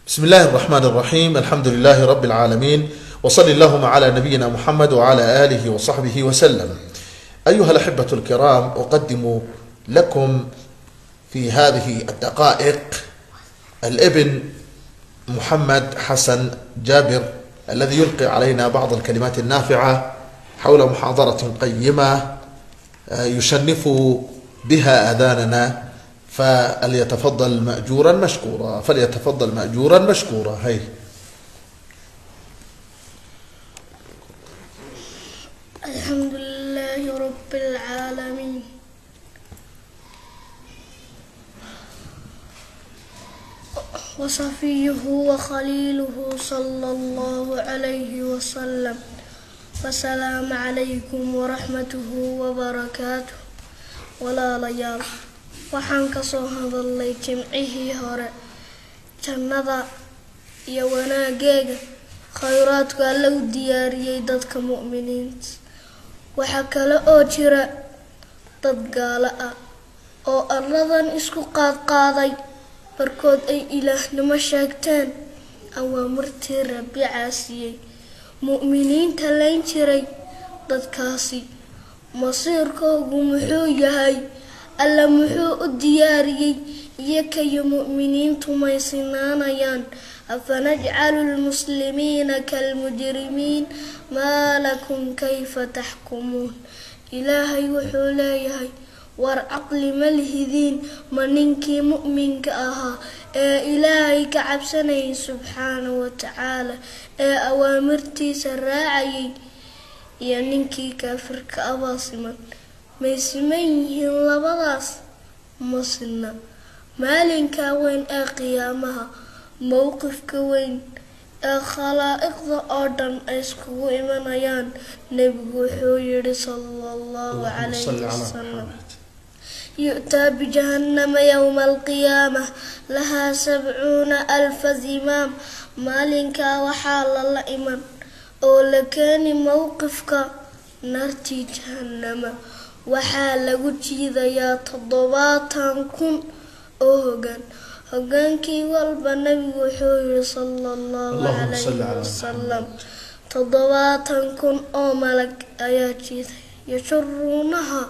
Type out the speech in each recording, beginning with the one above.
بسم الله الرحمن الرحيم، الحمد لله رب العالمين، وصل اللهم على نبينا محمد وعلى آله وصحبه وسلم. أيها الأحبة الكرام، أقدم لكم في هذه الدقائق الابن محمد حسن جابر الذي يلقي علينا بعض الكلمات النافعة حول محاضرة قيمة يشنف بها آذاننا، فليتفضل مأجورا مشكورا، فليتفضل مأجورا مشكورا. هي الحمد لله رب العالمين، وصفيه وخليله صلى الله عليه وسلم، والسلام عليكم ورحمته وبركاته. Walaalayaal, waxaan ka soo hadalnay jimcihii hore jannada iyo wanaageega, khayraadka Alla u diyaariyey dadka mu'miniinta. Waxaa kale oo jira dad gaalo ah oo arladan isku qaadqaaday, barkood ay ilaahnimo sheegteen, awaamirtii Rabbi caasiyey, mu'miniinta layn jiray. Dadkaasi masiirkoogu muxuu yahay? Alla muxuu u diyaariyey? Iyakayo mu'miniintu may sinaanayaan? Afanajcalu lmuslimiina kalmujrimiin, maa lakum kayfa taxkumuun. Ilaahay wuxuu leeyahay, war caqli ma lihidiin? Ma ninkii mu'minka ahaa ee Ilaahay ka cabsanayay subxaana wa tacaala ee awaamirtiisa raacayay iyo ninkii kaafirka abaa siman? May siman yihiin labadaas? Ma sinna. Maalinka weyn ee qiyaamaha, mowqifka weyn ee khalaa'iqda oo dhan ay iskugu imanayaan, nebigu wuxuu yidhi sala allahu calayhi wasalam: yu'taa bijahannama yowma alqiyaama lahaa 70,000 zimaam. Maalinkaa waxaa lala iman oo la keeni mowqifka naartii jahannama, waxaa lagu jiidayaa 70,000 oo hogaan. Hogaankii walba, nabigu wuxuu yihi sala allahu calayhi wasalam, 70,000 oo malag ayaa jiidaya. Yashuruunaha,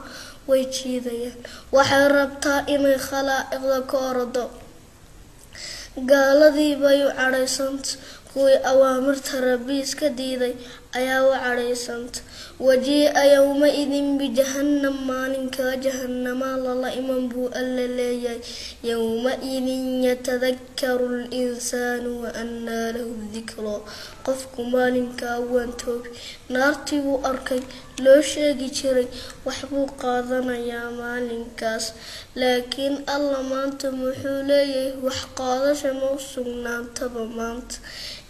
way jiidayaan. Waxay rabtaa inay khalaa'iqda ka ordo. Gaaladii bay u cadhaysanta, kuwii awaamirta Rabbi iska diiday ayaa u cadhaysanta. Wajii'a yowma-idin bijahannam, maalinkaa jahanamaa lala iman buu Alla leeyahay. Yowma-idin yatadakaru linsaanu wa annaa lahu dikraa. Qofku maalinkaa waan toobi, naartii buu arkay loo sheegi jiray, waxbuu qaadanayaa maalinkaas. Laakiin Alla maanta muxuu leeyahay? Wax qaadasha ma u sugnaantaba maanta.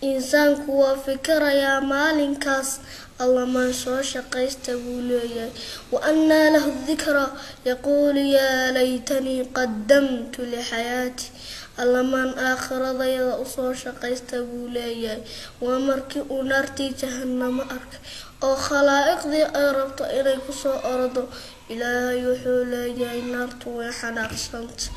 Insaanku waa fikirayaa maalinkaas. Allamaan soo shaqaysta buu leeyahay. Wa annaa lahu dikraa, yaquulu yaa laytanii qadamtu lixayaati. Allamaan aakhiradayada usoo shaqaysta buu leeyahay. Waa markii uu naartii jahanamo arkay oo khalaa'iqdii ay rabto inay kusoo ordo. Ilaahay wuxuu leeyahay, naartu way xanaaqsanta,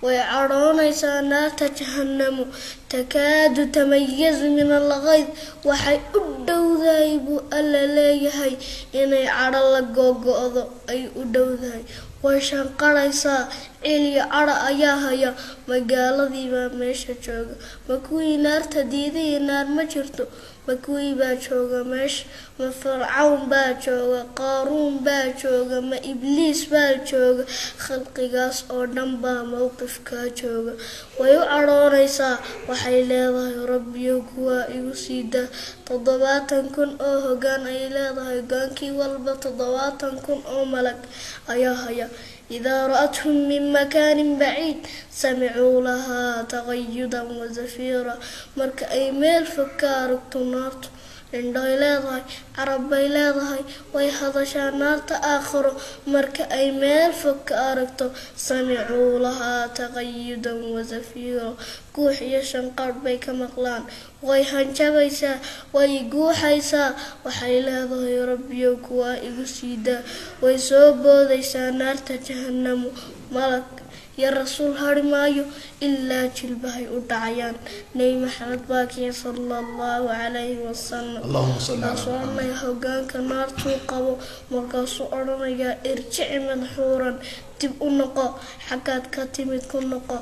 way cadhoonaysaa naarta jahanamo. Takaadu tamayazu min alkayd, waxay u dhowdahay buu Alla leeyahay inay cadho la googo-do ay u dhowdahay. Way shanqarhaysaa, ciliyo cadho ayaa haya. Magaaladii baa meesha jooga, ma kuwii naarta diidayay? Naar ma jirto. Ma kuwii baa jooga meesha? Ma Fircawn baa jooga? Qaaruun baa jooga? Ma Ibliis baa jooga? Khalqigaas oo dhan baa mowqifkaa jooga. Way u cadhoonaysaa, waxay leedahay, Rabbiyo, kuwaa igu sii daa. 70,000 oo hogaan ay leedahay, hogaankii walba 70,000 oo malag ayaa haya. Idaa ra-athum min makaanin baciid samicuu lahaa tagayudan wazafiira. Marka ay meel fog ka aragto naartu, indhoy leedahay, carab bay leedahay, way hadashaa naarta aakhiro. Marka ay meel fog ka aragto, samicuu lahaa tagayudan wazafiira, guux iyo shanqadh bay ka maqlaan. Way hanjabaysaa, way guuxaysaa, waxay leedahay, Rabbiyow, kuwaa igu siidaa. Way soo boodaysaa naarta jahanamo. Malag Iyo rasuul hari maayo ilaa jilbahay u dhacayaan. Nebi Maxamed baa kii sala Allahu calayhi wasalam. Allahuma salli calaa Markaasuu Muxamed. odhanaya hogaanka naartuu qabo, markaasuu odhanayaa irjici madxuuran, dib u noqo, xaggaad ka timid ku noqo.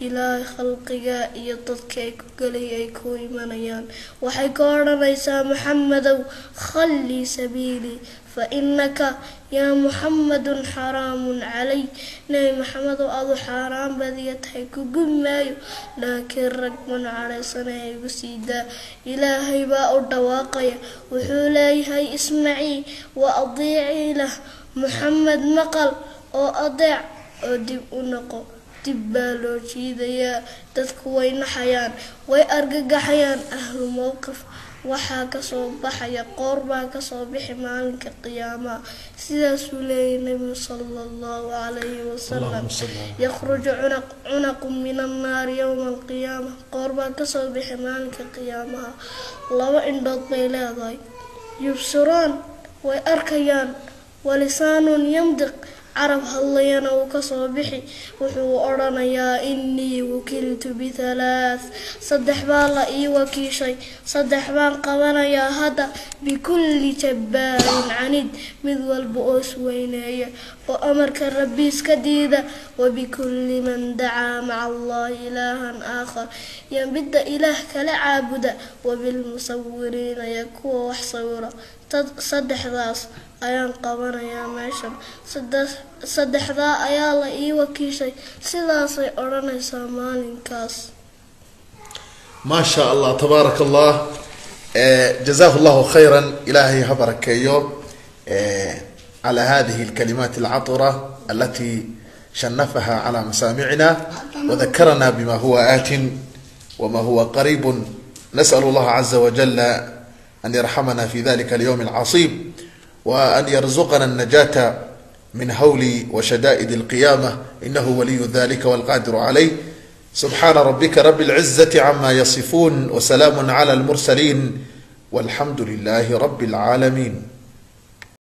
Ilaahay khalqiga iyo dadka ay ku gelay ay ku imanayaan. Waxay ka odhanaysaa: Maxamedow, khallii sabiilii fa innaka yaa Muxamadun xaraamun calay. Nebi Maxamedow, adu xaaraan baad iga tahay, ku gubi maayo, laakiin rag man cadhaysanaya igu sii daa. Ilaahay baa u dhawaaqaya, wuxuu leeyahay: ismacii wa adiicii lah, Muxamed maqal oo adeec oo dib u noqo. Dib baa loo jiidayaa. Dadku way naxayaan, way argagaxayaan. Ahlu mowqif waxaa kasoo baxaya, qoor baa kasoo bixi maalinka qiyaamaha. Sidaasuu leeyahay Nebigu sala Allahu calayhi wasalam. Allahuma salli calaa. Yakhruju cunaq cunaqu min annaari yowma alqiyaama. Qoor baa kasoo bixi maalinka qiyaamaha. Laba indhood bay leedahay, yubsiraan, way arkayaan, walisaanun yandiq, carab hadlayana uu kasoo bixi. Wuxuu odhanayaa: innii wukiltu bithalaath, saddex baa la ii wakiishay, saddex baan qabanayaa hadda: bikulli jabbaarin canid, mid walba oo isweyneeya oo amarka Rabbi iska diida, wabikulli man dacaa maca Allahi ilaahan aakhar, iyo midda ilaah kala caabuda, wabilmusawiriina, iyo kuwa wax sawira. Saddexdaas ayaan qabanayaa meeshan, saddexdaa ayaa la ii wakiishay. Sidaasay odhanaysaa maalinkaas. ما شاء الله تبارك الله. جزاه الله خيرا، إلهي هبركيو على هذه الكلمات العطرة التي شنفها على مسامعنا وذكرنا بما هو آت وما هو قريب. نسأل الله عز وجل أن يرحمنا في ذلك اليوم العصيب، وأن يرزقنا النجاة من هول وشدائد القيامة، إنه ولي ذلك والقادر عليه. سبحان ربك رب العزة عما يصفون، وسلام على المرسلين، والحمد لله رب العالمين.